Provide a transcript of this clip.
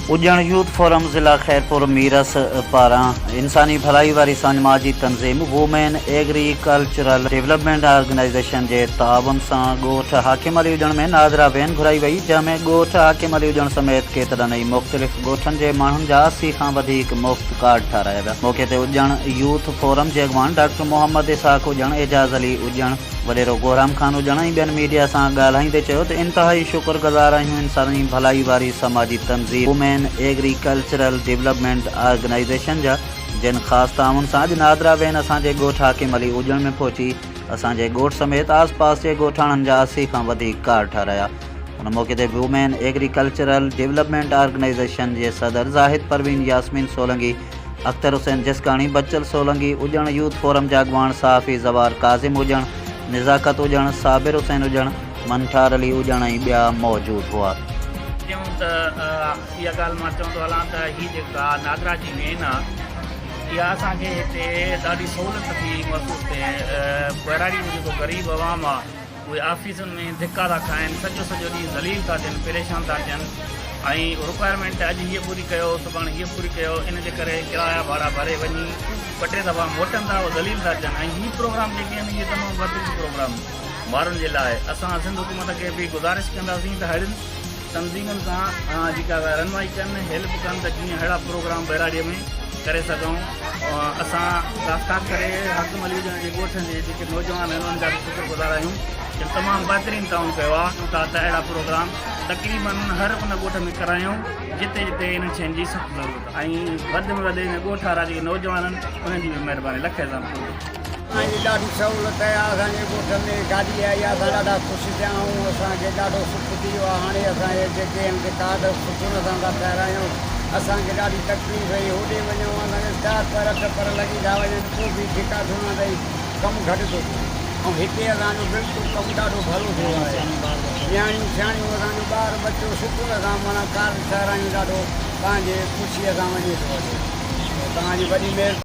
اڄڻ youth forum ضلع خيرپور ميرس پاران انساني ڀلائي واري سماجي تنظيم وومين ايگريڪلچرل ڊولپمينٽ آرگنائيزيشن جي تعاون سان ڳوٺ حاڪم علي اڄڻ ۾ نادرا وين گهرائي وئي جنهن ۾ ڳوٺ حاڪم علي اڄڻ سميت ڪيترن ئي مختلف ڳوٺن جي ماڻهن جا 80 کان وڌيڪ مفت ڪارڊ ٺارايا ويا موقعي تي اڄڻ يوٿ فورم جي اڳواڻ ڊاڪٽر محمد اسحاق اڄڻ، اعجاز علي اڄڻ، وڏيرو گهرام خان اڄڻ ۽ ٻين ميڊيا سان ڳالهائيندي چيو ته انتهائي شڪر گذار آهيون انساني ڀلائي واري سماجي تنظيم وومين ايگريڪلچرل ڊولپمينٽ آرگنائيزيشن جا جن خاص تعاون سان اڄ نادرا وين اسان جي ڳوٺ حاڪم علي اڄڻ ۾ پهچي اسان جي ڳوٺ سميت آس پاس جي ڳوٺاڻن جا 80 کان وڌيڪ ڪارڊ ٺارايا ان موقعي تي وومين ايگريڪلچرل ڊولپمينٽ آرگنائيزيشن جي صدر زاهد پروين ياسمين سولنگي اختر حسين جسڪاڻي، بچل سولنگي، اڄڻ يوٿ فورم جا اڳواڻ صحافي زوار ڪاظم اڄڻ، نزاڪت اڄڻ، صابر حسين اڄڻ، منٺار علي اڄڻ ۽ ٻيا موجود هئا. چيون ته اها ڳالهه مان چوندو هلان ته هي جيڪا نادرا جي وين آ اها اسان کي هتي ڏاڍي سهولت ٿي محسوس ٿئي ٻهراڙي جو جيڪو غريب عوام آ اهي آفيسن ۾ ڌڪا ٿا کائن، سڄو سڄو ڏينهن ذليل ٿا ٿين، پريشان ٿا ٿين ۽ رڪوائرمينٽ اڄ هيء پوري ڪيو، سڀاڻي هيء پوري ڪيو، ان جي ڪري ڪرايا ڀاڙا ڀري وڃي ٻه ٽي دفعا موٽن ٿا، اهي ذليل ٿا ٿين ۽ هي پروگرام جيڪي آهن اهي تمام بهترين پروگرام ماڻهن جي لاء اسان سنڌ حڪومت کي به گذارش ڪنداسين ته اهڙين تنظيمن سان جيڪا رهنمائي ڪن، هيلپ ڪن ته جيئن اهڙا پروگرام ٻهراڙيء ۾ ڪري سگهون. اسان خاص خاص ڪري حاڪم علي جي ڳوٺ جي جيڪي نوجوان آهن انهن جا به شڪر گذار آهيون جن تمام بهترين تعاون ڪيو آهي. چون ٿا ته اهڙا پروگرام تقريبن هر ان ڳوٺ ۾ ڪرايون جتي جتي انهن شين جي سخت ضرورت آهي ۽ وڌ ۾ وڌ ان ڳوٺ وارا جيڪي نوجوان آهن انهن جي به مهرباني لک احسان قرب. اسان جي ڏاڍي سهولت آهي اسان جي ڳوٺ ۾ گاڏي آئي آهي اسان ڏاڍا خوش ٿيا آهيون اسان کي ڏاڍو سک ٿي ويو آهي هاڻي اسان هي جيڪي آهن سي ڪارڊ سڪون سان ٿا ٺهرايون اسان کي ڏاڍي تڪليف هئي هوڏي وڃون اسان کي چار پر اٺ پر لڳي ٿا وڃن پوء به ڌڪا ڌوڻا ڏئي ڪم گهٽ ٿو ٿئي ۽ هتي اسان جو بلڪل ڪم ڏاڍو ڀلو ٿيو آهي نياڻيون سياڻيون اسان جو ٻار ٻچو سڪون سان معنيٰ ڪارڊ ٺهرايون ڏاڍو پنهنجي خوشيء سان وڃي ٿو اچي توهان جي وڏي مهرباني.